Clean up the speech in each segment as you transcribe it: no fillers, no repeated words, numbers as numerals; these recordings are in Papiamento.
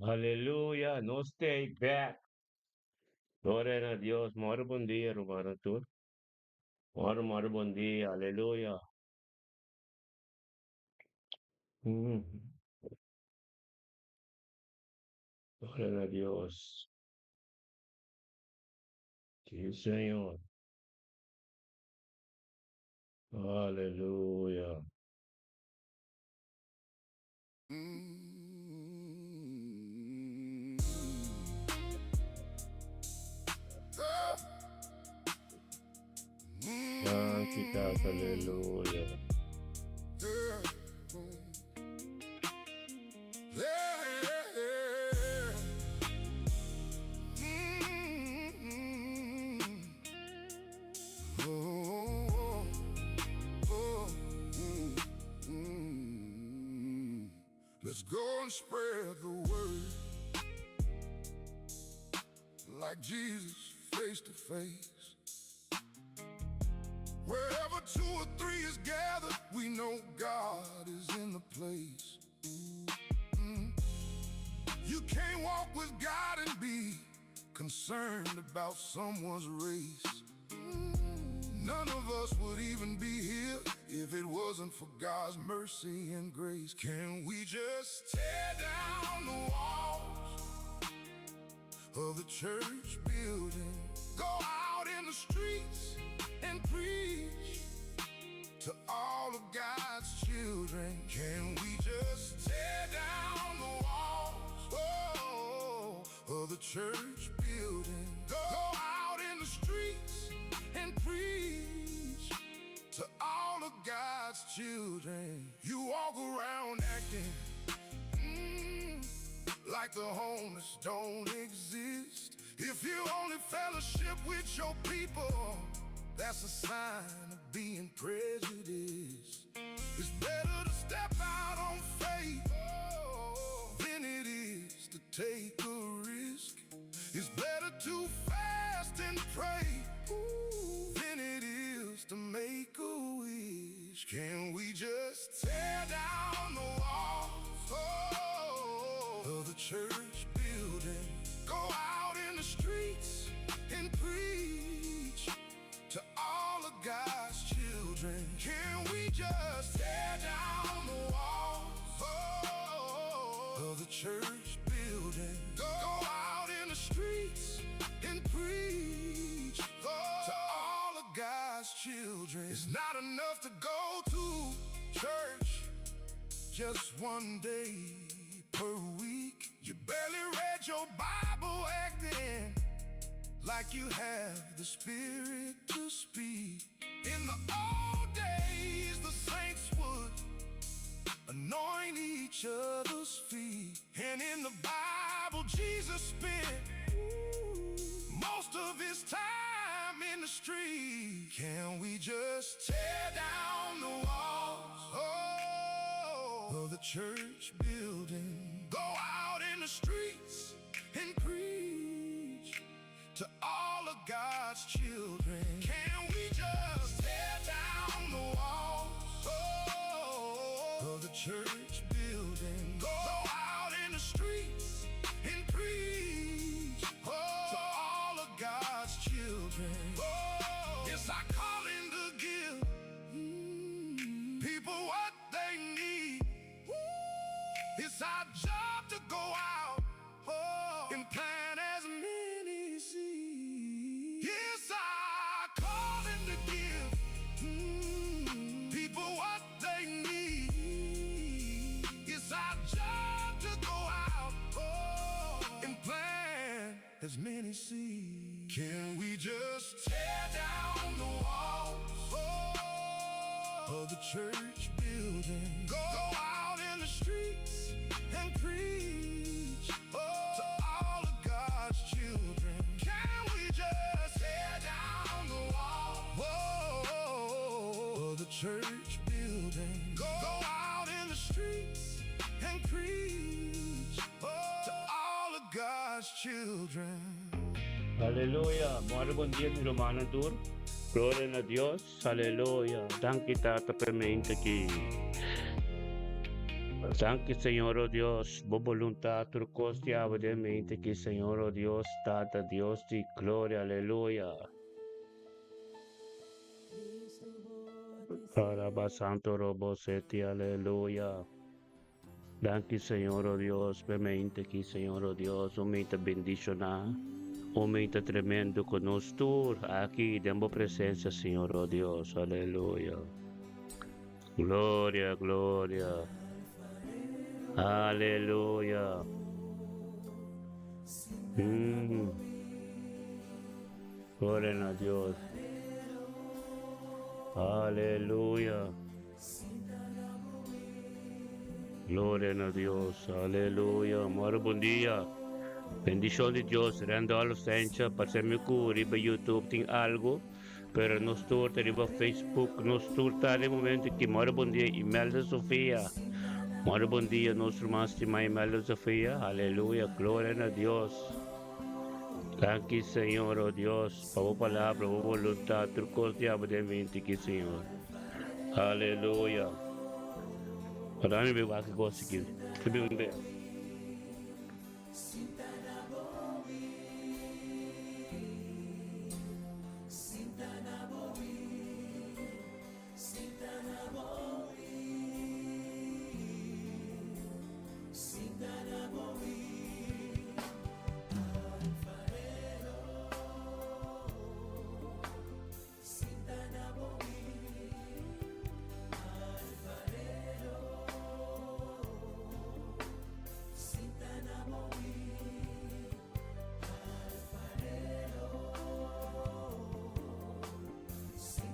Aleluya, nos t'ei bek. Gloria na Dios. Moro bon dia, rumannan tur. Moro, moro bon dia. Aleluya. Gloria na Dios. Sí, Señor. Aleluya. Danki Tata, aleluya. Let's go and spread the word like Jesus face to face. Wherever two or three is gathered, we know God is in the place. You can't walk with God and be concerned about someone's race. None of us would even be here if it wasn't for God's mercy and grace. Can we just tear down the walls of the church building? Go out in the streets and preach to all of God's children. Can we just tear down the walls oh, of the church building? Go out in the streets and preach to all of God's children. You walk around acting like the homeless don't exist. If you only fellowship with your people, that's a sign of being prejudiced. It's better to step out on faith than it is to take a risk. It's better to fast and pray than it is to make a wish. Can we just tear down the walls oh, of the church building? Go out in the streets and preach to all of God's children. Can we just tear down the walls oh, of the church building? Go out in the streets and preach to all of God's children. It's not enough to go to church just one day per week. You barely read your Bible acting like you have the spirit to speak. In the old days, the saints would anoint each other's feet. And in the Bible, Jesus spent most of his time in the street. Can we just tear down the walls oh, of the church building? Go out in the streets and preach to all of God's children. Can we just tear down the walls oh, of the church building? Go out in the streets and preach oh, to all of God's children. Oh, it's our calling to give people what they need. It's our job to go out oh, and plant as many seeds. It's our calling to give people what they need. It's our job to go out oh, and plant as many seeds. Can we just tear down the walls oh, of the church building? Go out in the streets and preach oh, to all of God's children. Can we just tear down the wall oh, of the church building? Go out in the streets and preach oh, to all of God's children. Aleluya. Moro bon dia mi rumannan tur. Gloria na Dios. Aleluya. Danki Tata pa e mente aki. Danki Señor o Dios, bo boluntat tur kos di abo den mente ki Señor o Dios, Tata Dios di gloria, aleluya. Alaba Santo Robo Seti, aleluya. Danki Señor o Dios, pe mente ki Señor o Dios, un mente bendiciona, un mente tremendo ku nos tur aki den bo presencia Señor o Dios, aleluya. Gloria, gloria. Aleluya. Gloria na Dios. Aleluya. Gloria na Dios. Aleluya. Moro bon dia. Bendicion di Dios. Randolph Sencha, parse mi ku riba YouTube tin algo. Pero nos tur ta riba Facebook, nos tur ta den momento ki mora bon dia Imelda Sofia. Mora bon dia nos ruman stima Imelda Sofia. Aleluya, gloria na Dios. Danki Señor, oh Dios, pa bo palabra, bo voluntad, tur kos di abo den mente ki Señor. Aleluya. Ora mi wak e kos aki. Subi un be.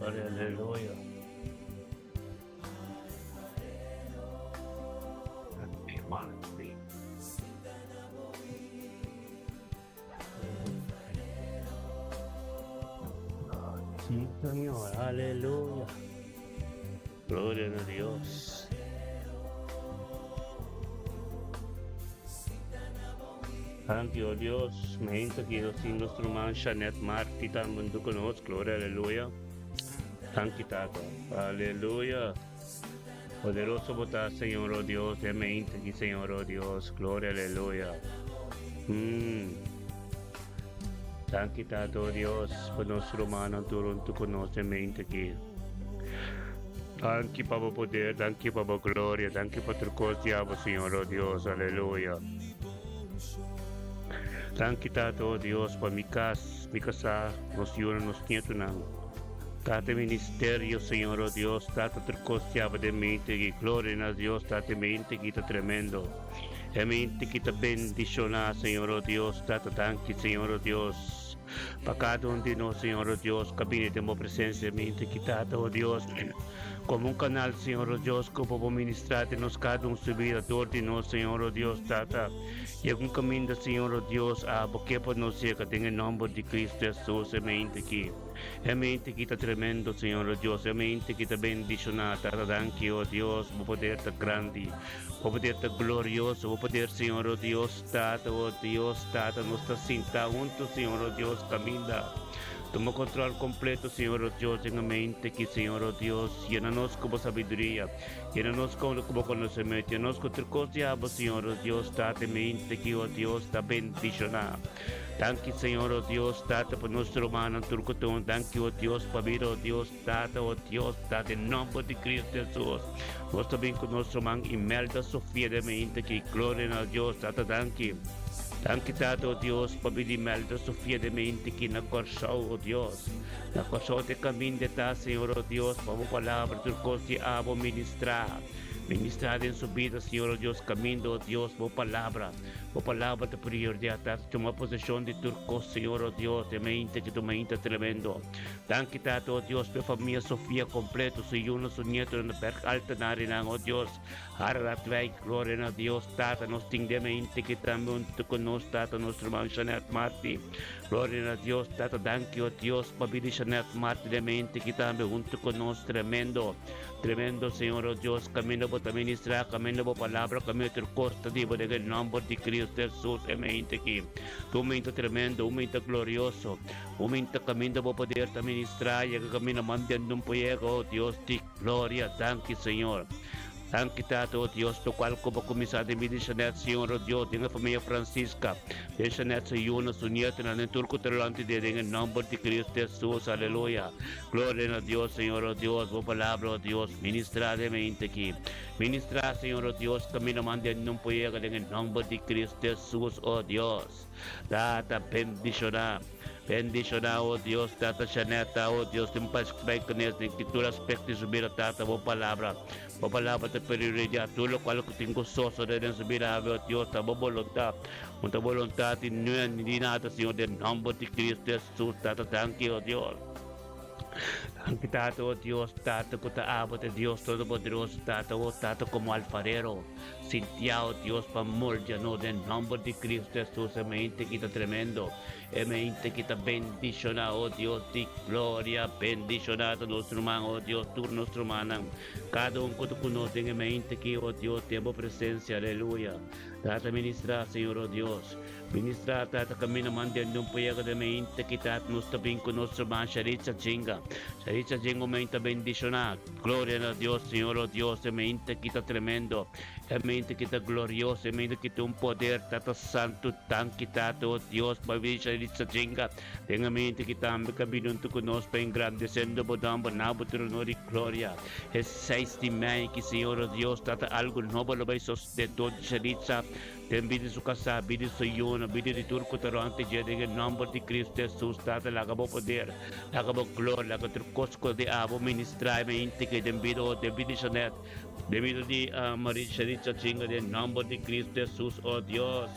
Aleluya. Sí, Señor, aleluya. Gloria a Dios. Thank you, oh Dios. Me hinta que nos tin nuestro hermano Janet Marti también con nos. Gloria, aleluya. Thank you, Tata. Aleluya. Poderoso bo ta, Señor, oh Dios. Den mente aki, Señor, oh Dios. Gloria, aleluya. Danki, Tata, oh Dios, pa nos rumannan tur huntu ku nos den mente aki. Danki pa bo poder, danki pa bo gloria, danki pa tur kos di abo, Señor, oh Dios. Aleluya. Danki, Tata, oh Dios, pa mi kas, mi kasá, nos yunan, nos nietunan. Tata ministerio Señor oh Dios Tata tur cos yaba den mente ki gloria na Dios Tata mente ki ta tremendo e mente ki ta bendiciona Señor oh Dios Tata danki Señor oh Dios pa cada un di nos Señor oh Dios ka bini den bo presencia mente ki Tata oh Dios como un canal Señor oh Dios cu bo por ministra den nos cada un su bida door di nos Señor oh Dios Tata yega un caminda Señor oh Dios abo ke pa nos yega den e nomber di Cristo Jesus e mente ki. E mente ki ta tremendo, Señor, o Dios, e mente ki ta bendiciona, Tata, danki, o Dios, bo poder ta grandi, bo poder ta glorioso, bo poder, Señor, o Dios, Tata, o Dios, Tata, nos ta sinta hunto, Señor, o Dios, caminda. Tuma control completo, Señor, o Dios, den e mente ki, Señor, o Dios, yena nos cu bo sabiduria, yena nos cu bo conocemento, yena nos cu tur cos di abo, Señor, o Dios, Tata, e mente ki, o Dios, ta bendiciona. Danki Señor o Dios Tata pa nos rumannan tur ku ta un danki o Dios pa bida o Dios Tata o Dios Tata den nomber di Cristo Jesus nos ta bin ku nos ruman Imelda Sofia den mainta aki gloria na Dios Tata danki danki Tata o Dios pa bida Imelda Sofia den mainta aki na Kòrsou o Dios na Kòrsou te kaminda ta Señor o Dios pa bo palabra tur kos di abo ministra ministra den su bida Señor o Dios kaminda o Dios bo palabra. Bo palabra ta priordia ta tuma poseshon di tur kos, Señor, o Dios, e mainta ki ta un mainta tremendo. Danki, Tata, o Dios, p'e famia Sofia kompleto, su yunan, su nietonan na Berg Altenarinan, o Dios, Harratwijk, gloria na Dios, Tata, nos tin den mainta ki tambe huntu ku nos, Tata, nos ruman Jeanette Marti, gloria na Dios, Tata, danki, o Dios, pa bida Jeanette Marti den mainta ki tambe huntu ku nos, tremendo. Tremendo Señor oh Dios, caminda bo ta ministra, caminda bo palabra, caminda tur cos ta di bo den e nomber di Cristo Jesus e mente aki. Ta un mente tremendo, un mente glorioso, un mente caminda bo poder ta ministra, yega caminda man den un puyega, oh Dios di gloria, danki Señor. Danki Tata, o Dios, lokual ku Bo kuminsá den bida di Shanette, Señor, o Dios, den e famia Francisca, den Shanette su yunan, su nietunan, den tur ku ta rònt di den e nòmber di Cristo Hesus. Aleluya. Gloria na Dios, Señor, o Dios, Bo palabra, o Dios, ministrá den mente aki. Ministrá, Señor, o Dios, kaminda manda den no por yega den e nòmber di Cristo Hesus, o Dios. Tata, bendishoná. Bendishoná, o Dios, Tata Shanetta, o Dios, den pas spijkenis, den ki tur aspecto di su bida, Tata, Bo palabra, Bo palabra ta privilegiá tur lokual ku tin ku sosodé den su bida awe, o Dios, ta Bo boluntad. Un ta boluntad di nuen ni di nada, Señor, den nòmber di Cristo Hesus, Tata, danki, o Dios. Danki, Tata, o Dios, Tata, ku ta abo ta Dios Todopoderoso, Tata, o Tata, komo alfarero. Sintiá, o Dios, pa moldia nos den nòmber di Cristo Hesus, e mente ki ta tremendo, e mente ki ta bendishoná, o Dios di gloria, bendishoná ta nos ruman, o Dios, tur nos rumannan, kada un ku ta ku nos den e mente ki, o Dios, den bo presensia, aleluya. Tata, ministrá, Señor, o Dios, ministrá, Tata, kaminda manden den un puyega den mente ki, Tata, nos ta bin ku nos ruman Sharitza Jinga, Sharitza Jinga, un mente bendishoná. Gloria na Dios, Señor, oh Dios, e mente ki ta tremendo, e mente ki ta glorioso, e mente ki tin un poder, Tata Santu, danki Tata, oh Dios, pa bida di Tzachinga, den e mente ki tambe ka bini huntu ku nos pa engrandesendo bo nomber, na bo trono di gloria. E seis di mei ki, Señor, oh Dios, Tata, algu nobo lo bai sosode dor di Sharitza, Den bida di su kasá, bida di su yunan, bida di tur ku ta rònt di dje, den e nòmber di Kristu Hesus, Tata, laga bo poder, laga bo gloria, laga tur kos ku di abo ministrá i mainti ke den bida o den bida di Shanette, den bida di Maritza Richard Chinga, den nòmber di Kristu Hesus, o Dios,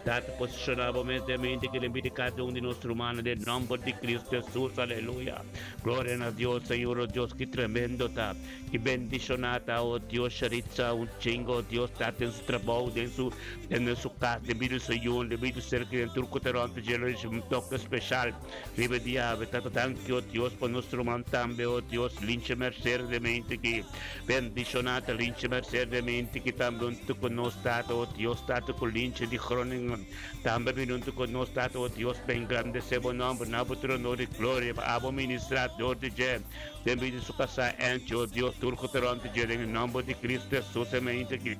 Tata, posishoná bo mes den mainti ke den bida di kada un di nos rumannan, den nòmber di Kristu Hesus, aleluya. Gloria na Dios, Señor, o Dios, ki tremendo ta. I bendishoná ta, o Dios, Sharitza un chingo, o Dios, ta den su trabou, den su, den su kas, den bida di su yun, den bida di su ser kerido, tur ku ta rònt dje lo risibi un toke speshal riba e dia awe. Tata, danki, o Dios, pa nos ruman tambe, o Dios, Linche Mercer de mente ki. Bendishoná ta Linche Mercer de mente ki tambe huntu ku nos, Tata, o Dios, Tata, ku Linche di Groningen tambe bini huntu ku nos, Tata, o Dios, pa engrandesé bo nòmber na bo trono di gloria, pa abo ministrá dor di dje. Den bida su kasá Angie, o Dios, tur ku ta rònt di dje den e nòmber di Kristu Hesus, e mente ki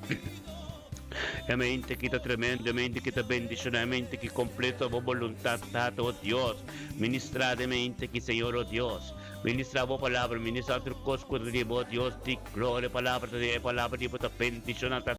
e mente ki ta tremendo, e mente ki ta bendishoná, e mente ki kompleto bo boluntat, Tata, o Dios, ministrá den mente ki, Señor, o Dios, ministrá bo palabra, ministrá tur kos ku ta di bo, Dios di gloria, palabra ta di e palabra di bo ta bendishoná, Tata.